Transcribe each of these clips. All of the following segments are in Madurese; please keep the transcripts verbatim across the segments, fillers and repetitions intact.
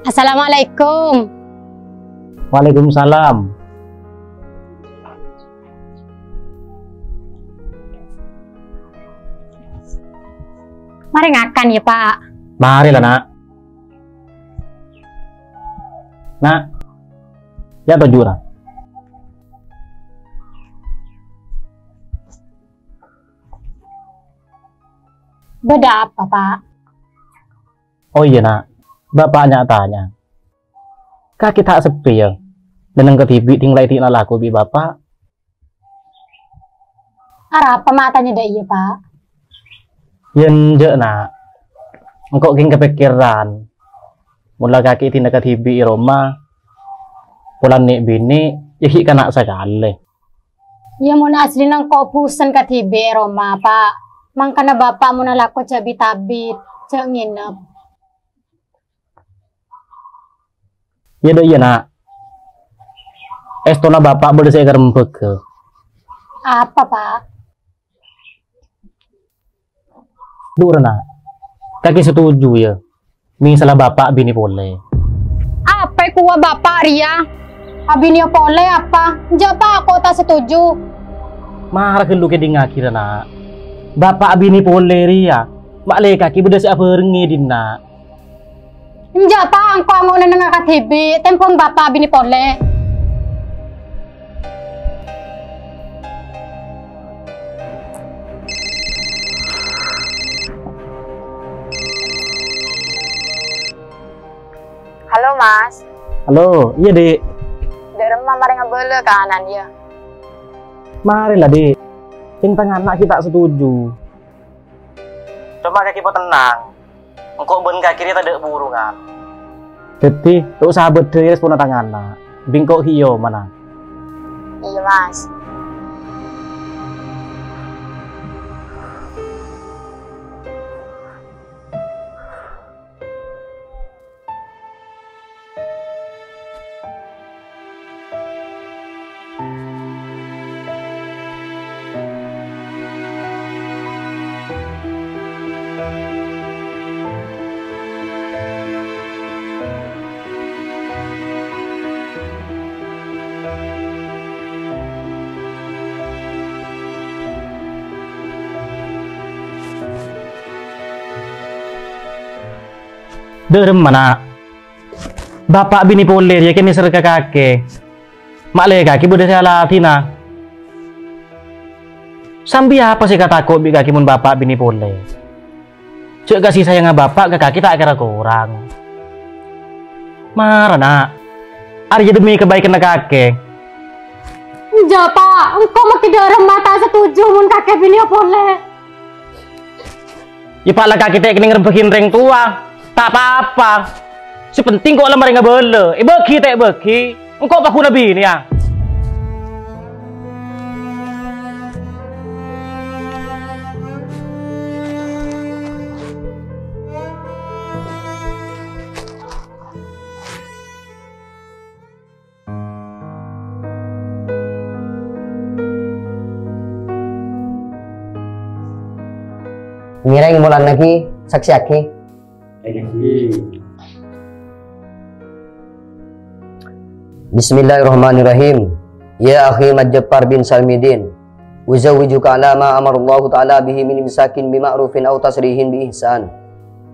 Assalamualaikum. Waalaikumsalam. Marè ngakan yâ, Pak. Marè la, Na'. Na', yâ toju', Na'. Bâdâ apa, Pak? Oh iyâ, Na'. Bapa' nya'-tanya'. Kakè ta' seppè, yâ? Neng-enneng kadhibi' dhing la èdina lako bi' Bapa'. Arapa ma' atanya dâ' iyâ, Pak? Yâ enjâ', Na'. Engko' kèng kapèkkèran. Mon la kakè èdina kadhibi' è roma, polana nè'-binè', yâ ghi' kana' sakalè. Yâ, mon aslina engko' busen kadhibi' è roma, Pak. Mangkana Bapa' mon alako jhâ' bit-abit, jhâ' ngènep. Yâ dâ' iyâ, Na'. Èstona Bapa' bâdâ sè èkarembhâghâ. Apa, Pak? Dhu, rèna. Kakè setuju, yâ? Mèsalla Bapa' abinè polè. Apa èkowa Bapa' rèya? Abinèa polè apa? Enjâ', Pak, engko' ta' setuju. Mara ghâllu kèdingngaghi, rèna. Bapa' abinè polè rèya. Ma' lè kakè bâdâ sè abhârengngè dinna'. Enjâ', Pak, engko' ango' neng-ennengnga kadhibi', tembhâng Bapa' abinè polè. Halo, Mas. Halo, iyâ, Dik. Dâ' remma marè ngabâlâ ka ana'na, yâ? Marè la, Dik. Sèng tang ana' ghi' ta' setuju. Coma kakè potennang. Engko' bân kakè rèya tadâ' burungan. Dhâddhi, ta' osa bâdâ rèsponna tang ana'. Bi' engko' ghi' èomana. Iyâ, Mas. Dâ' remma, Na'. Bapa' binè polè rèya kè mèsèr ka kakè. Ma' lè kakè bâdâ sè aladhinna. Sambi apa sè èkatako' bi' kakè mon bapa' binè polè? Jhâ' kasè sayangnga bapa' ka kakè ta' kèra korang. Mara, Na'. Arèya dhemmi kabaikanna kakè. Enjâ', Pa'. Engko' makkè dâ' remma ta' setuju mon kakè binèa polè. Yâ, Pa', la kakè ta' kennèng rembhâghiyân rèng towa. Ta' pa-apa. Sè penting ko' la marè ngabâlâ. Èbâghi ta' èbâghi. Engko' paghuna binèa. Ngèrèng molana ghi, saksèyaghi. Bismillahirrahmanirrahim. Ya akhi Majjappar bin Sarmidin, uzawwijuka ala ma amarallahu ta'ala bihi min imsakin bima'rufin aw tasrihin bi ihsan.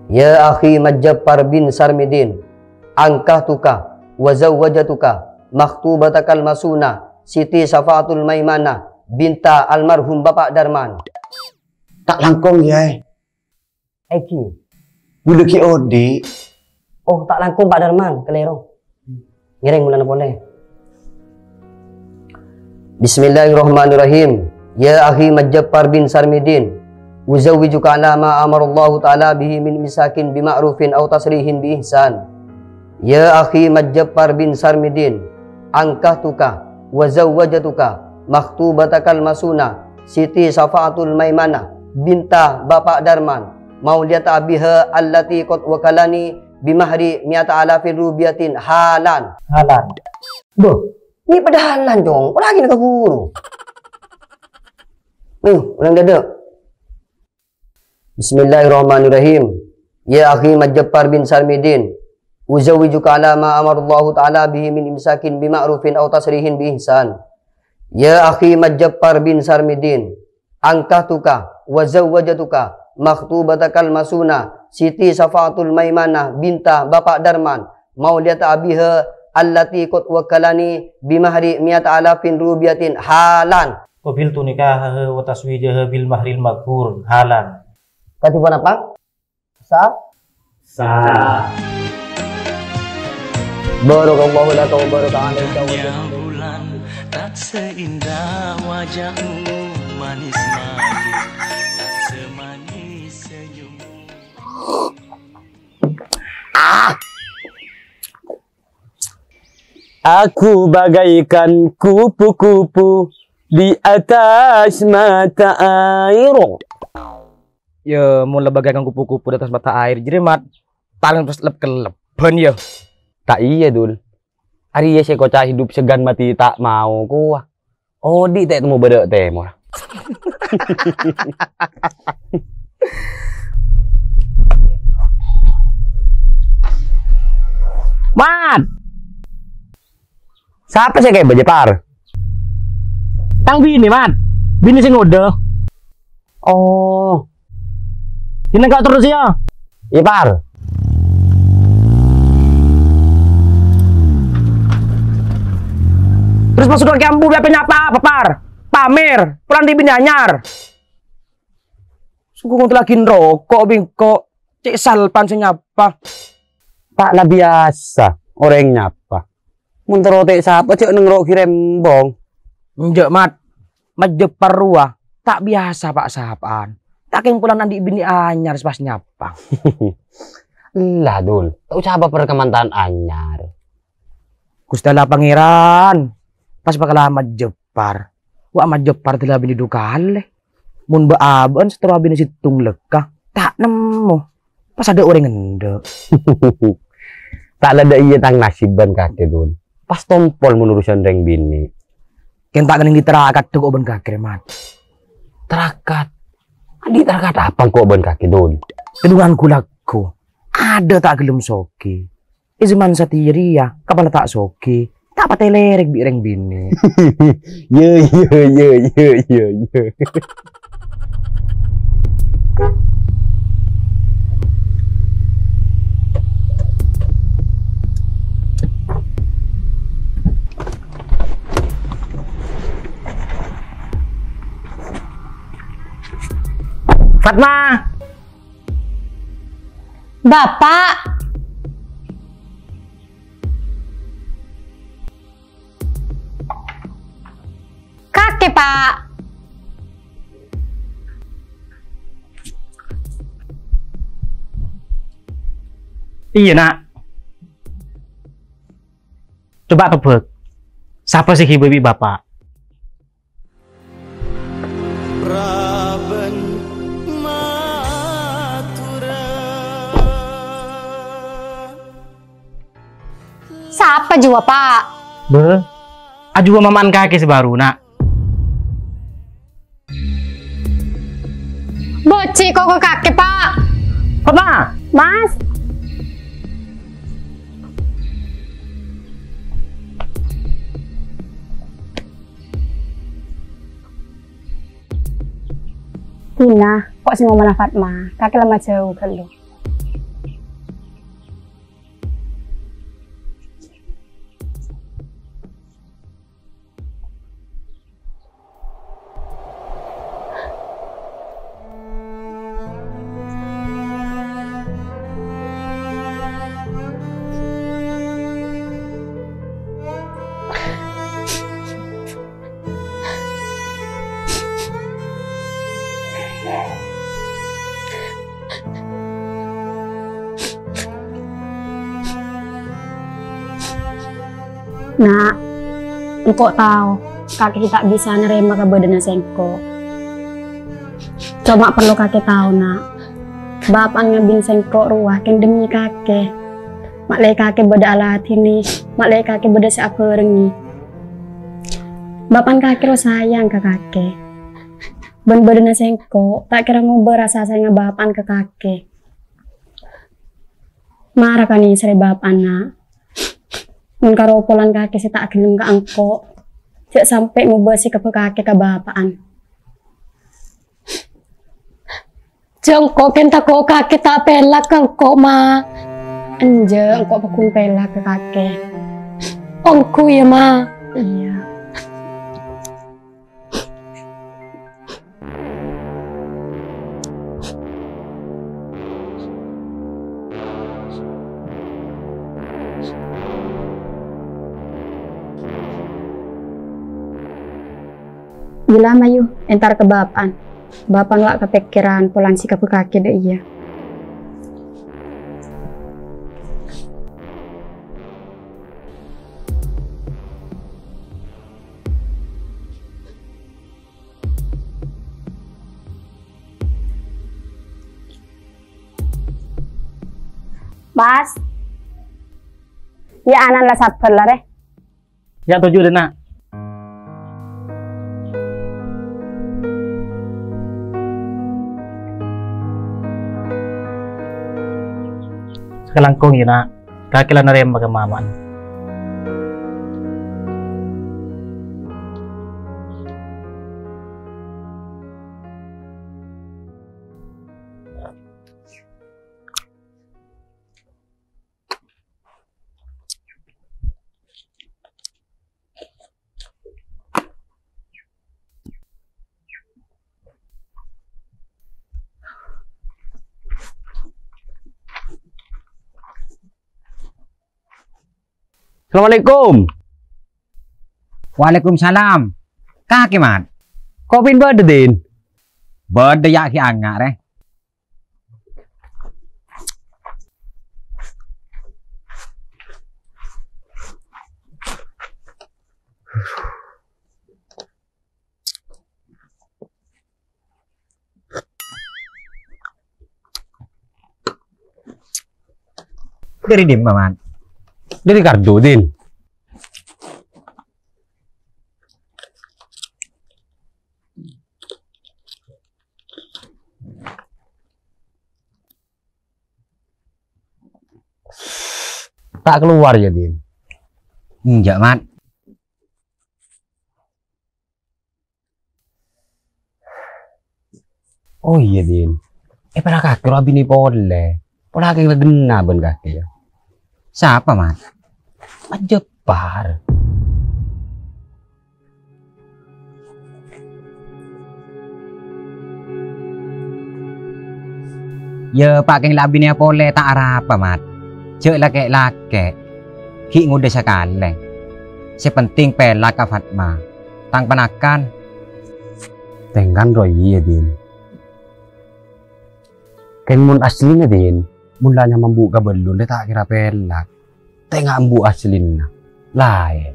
Ya akhi Majjappar bin Sarmidin, ankahtuka wa zawwajatuka makhtubatakal masuna Siti Syafaatul Maimanah binta almarhum Bapak Darman. Ta' langkong, Yaè. Èngghi. Bulâ ghi' odi'. Oh, ta' langkong, Pak Darman, kalèro. Ngèrèng molana polè. Bismillahirrahmanirrahim. Ya akhi Majjappar bin Sarmidin, uzawwijuka ala ma amarallahu ta'ala bihi min imsakin bima'rufin aw tasrihin bi ihsan. Ya akhi Majjappar bin Sarmidin, ankahtuka wa zawwajatuka makhtubatakal masuna Siti Syafaatul Maimanah binta Bapak Darman mauliyata biha allati qad wakalani bimahri mi'ata alafin rubiyatin halan. Halan. Duh, Nè' padâ halan, Cong. Ora ghi' kabhuru. Nè, ulang dâdâ. Bismillahirrahmanirrahim. Ya akhi Majjappar bin Sarmidin, Uzawwijuka ala ma amarallahu ta'ala bihi min imsakin bima'rufin aw tasrihin bi ihsan. Ya akhi Majapar bin Sarmidin, ankahtuka wa zawwajtuka makhtubatakal masuna Siti Syafa'atul Maimanah binta Bapak Darman, mauliyata abiha allati qad wakkalani bimahri mi'ata alafin rubiyatin halan. Qabiltu nikahaha wa tazwijaha bil mahril madzkur halan. Kadhi ponapa? Sa? Sa. Barakallahu laka wa baraka alaika wa Hanya bulan tak seindah wajahmu manis manis, tak semanis senyummu. Aku bagaikan kupu-kupu di atas mata air. Ya, mon la bagaikan kupu-kupu di atas mata air, jârèya, Mat, palèng pas lep-kelebban, ya. Ta' iyâ, Dul. Arèya sè koca' hidup sè gan matè ta' mao kowa. Odi' ta' temmo bâdâ' tèmor. Mat! Sapa sè kèbâ, Jepar? Tang binè, Mat. Binè sè ngodâ. Oh. Dinna engko' terros, ya. Iyâ, Par. Terros maksud kakè ambu bi' apa nyapa, apa, Par? Pamer, polana andi' binè anyar. Sengko' ngontolaghi roko' bi' engko', cè' Salpan sè nyapa. Ta' la biyasa orèng nyapa. Mon terro ta' sapa jhâ' neng ro' ghi rembhâng. Enjâ', Mat. Majâ parlowa ta' biyasa pa'-sapa'an. Ta' kèng polana andi' binè anyar sè pas nyapa. Ella, Dul. Ta' oca'na perkamantan anyar. Ghustè Allah Pangèran, pas bhâkal majâ par. Wa' majâ par dâlâ binè du kalè. Mon bâ'-abâ'ân sè terro abinè sèttong lekka, ta' nemmo. Pas adâ' orèng endâ'. Ta' la dâ' iyâ tang nasib bân kakè, Dul. Pas tompol mon urusan rèng binè'. Kèng ta' kennèng dâri tarakat ko' bân kakè, Mat. Tarakat? Andi' tarakat apa ko' bân kakè, Dul? Tèdungan gu-lagghu. Adâ' ta' ghellem soghi. È jhâman satèya rèya, kapala ta' soghi, ta' patè lèrèk bi' rèng binè'. Yâ, yâ, yâ, yâ, yâ, yâ. Fatma! Bapak! Kakè, Pak! Iyâ, Na'. Coba tebak, sapa sè èghibâ bi' Bapa'? Raban matora. Sapa jhuwâ, Pa'? Bâ, ajhuwâ mama'an kakè sè bhâru, Na'. Bâ' cè' koko kakè, Pa'. Papa! Mas! Dina, ko' sè ngomana Fatma, kakè la majhâu ghâllu. Na', engko' tao kakè ghi' ta' bisa narèma kabâdâ'ânna sèngko'. Coma parlo kakè tao, Na', Bapa'na ngabin sèngko' rowa kèng dhemmi kakè. Ma'lè kakè bâdâ aladhinè, ma'lè kakè bâdâ sè abhârengngè. Bapa'na kakè rowa sayang ka kakè. Bân bâdâna sèngko' ta' kèra ngobâ rassa sayangnga bapa'na ka kakè. Mara kanèserrè bapa'na. Mon karo polana kakè sè ta' ghellem ka engko', jhâ' sampè' ngobâ sè kabâ kakè ka bapa'na. Jhâ' engko' ghun tako' kakè ta' pèlak ka engko', Ma. Enjâ', engko' pagghun pèlak ka kakè. Ongghu, yâ, Ma. Iyâ. Iyâ la, mayu, entar ka bapa'na. Bapa'na la kapèkkèran polana sè kabâ kakè dâ' iyâ. Mas. Yâ, anan la sabbhâr la, rè. Yâ, toju' dâ', Na'. Sakalangkong, yâ, Na'. Kakè la narèma ka mamana. Assalamualaikum. Waalaikumsalam. Kakè, Mat? Kopi'en bâdâ, Din? Bâdâ, yâ, ghi' anga', rè. Dâri dimma, Man? Dâri Kardu, Din. Ta' kalowar, yâ, Din? Enjâ', Mat. Oh, iyâ, Din. È, para kakè rowa abinè polè. Pola kakè ghenna bân kakè, yâ. Sapa, Mat? Mat Jepar. Yâ, pakèng la abinèa polè ta' arapa, Mat. Jhâ' lakè'-lakè'. Ghi' ngodâ sakalè. Sè penting pèlak ka Fatma. Tang panakan. Tèngkan rowa iyâ, Din. Kèng mon aslina, Din, mon la nyama embu' kabellun, rè ta' kèra pèlak. Tènga embu' aslina. Laèn.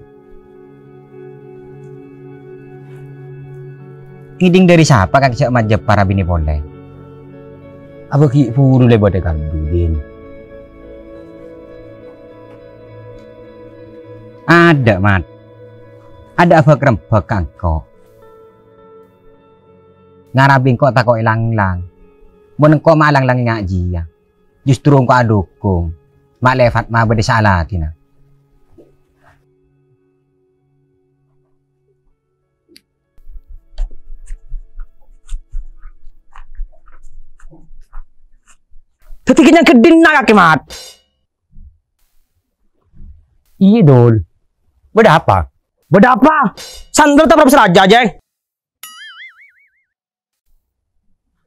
Ngèdhing dâri sapa kakè jhâ' Mat Jepar abinè polè? Apa ghi' buru lè bâdâ Kardu, Din? Adâ', Mat. Adâ' abâk-rembâk ka engko'. Ngarabhi engko' tako' èlang-lang. Mon engko' ma' lang-lang ènga' jiyâ, justru engko' adhukung. Ma' lè Fatma bâdâ sè alakèna. Dhâddhi kènyang ghâddhina kakè, Mat. Iyâ, Dul. Bâdâ apa? Bâdâ apa? Sandal ta' Profesor Aja, Jeng?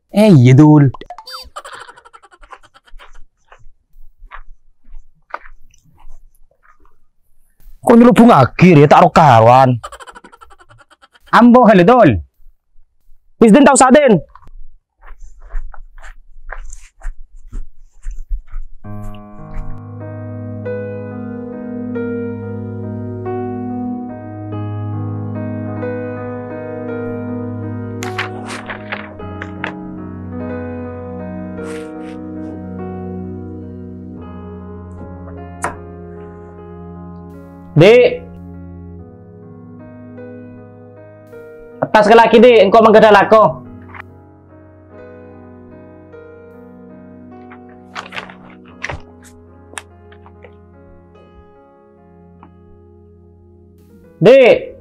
Eh, iyâ, Dul. Kok nyelubungngaghi rè, ta' ro-karowan. Ambo ghâllu, Dul. Wis, Din, ta' osa, Din. Dik. Attas ka lagi, Dik. Engko' mangghâdhâ lako. Dhi'.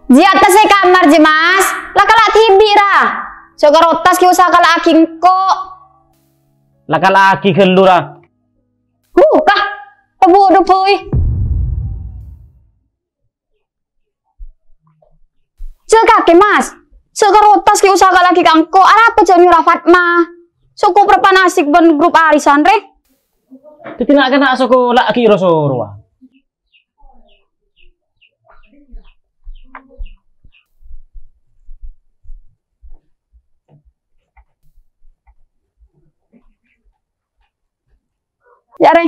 Jiyâ attas è kamar, jiyâ, Mas. La kala' dhibi', ra. Jhâ' karo attas ghi' usaha kala'aghi engko'. La kala'aghi ghâllu, ra. Huh, kah. Pabudhu, boy. Jhâ' kakè, Mas. Jhâ' karo attas ghi' usaha kala'aghi ka engko'. Arapa jhâ' nyora Fatma? Soko prepanasik bân grup arisan, rè. Dhâddhi na'-kana' soko la ghi' ro-sorowa. Yâ, rè.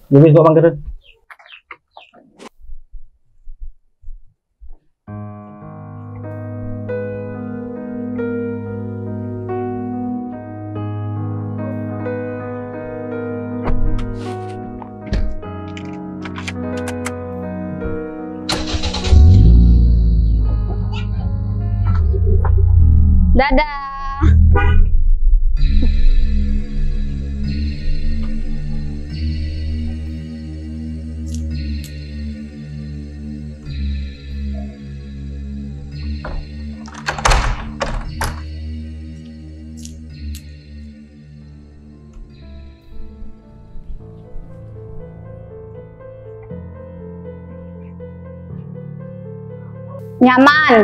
Yâ wis, kok mangkèn. Dadah. Nyaman,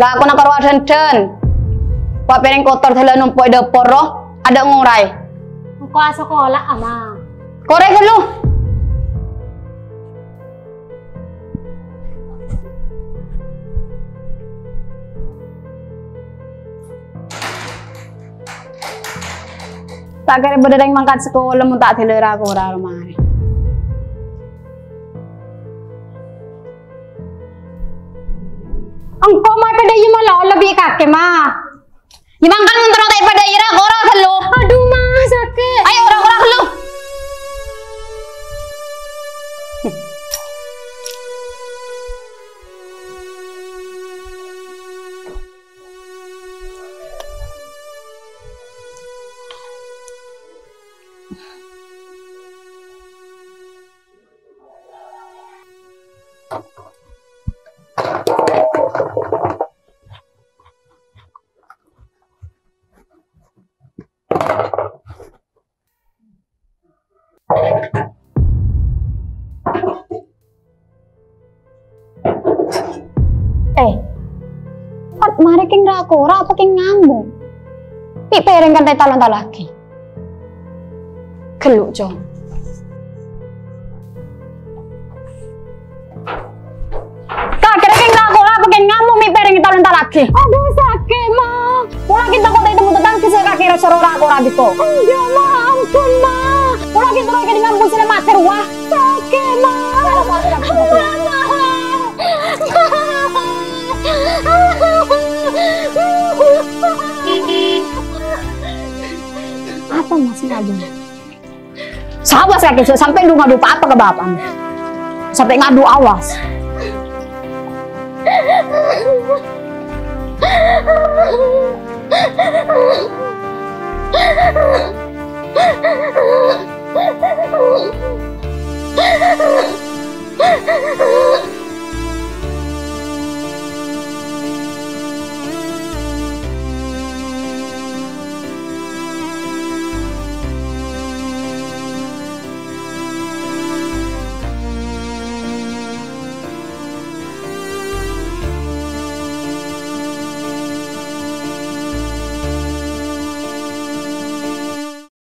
lakona karo adhândhân. Wa' pèrèng kotor dâlâ nompo' è dâpor, ro, adâ' ngoraè. Engko' asakola, Ama. Korè ghâllu. Ta' kèra bâdâ rèng mangkat sakola mon ta' dâlâ ra-kora romarè. Engko' ma' padâ iyâ malolo bi' kakè, Ma. Iyâ mangkat mon terro ta' padâ iyâ ra-kora ghâllu. Adhu, Ma, sakè'. Ayo, ra-kora ghâllu. Eh, Fat, marè kèng ra-kora apa kèng ngambu? Bi' pèrèng kan ta' ètalon-talaghi. Ghâllu, Cong. Kakè kèng ra-kora apa kèng ngambu bi' pèrèng ètalon-talaghi? Adhu, sakè', Ma. Pola ghi' tako' ta' ètemmo tatangghâ sè kakè soro ra-kora bi' ko. Enjâ', Ma, ampon, Ma. Pola ghi' terro kèng ngambu sè la matè rowa. Sakè', Ma. Apa, Mas, ngadu? Sawas kakè, sampè' lu ngadu apa-apa ka bapa'na. Sampè' ngadu, awas.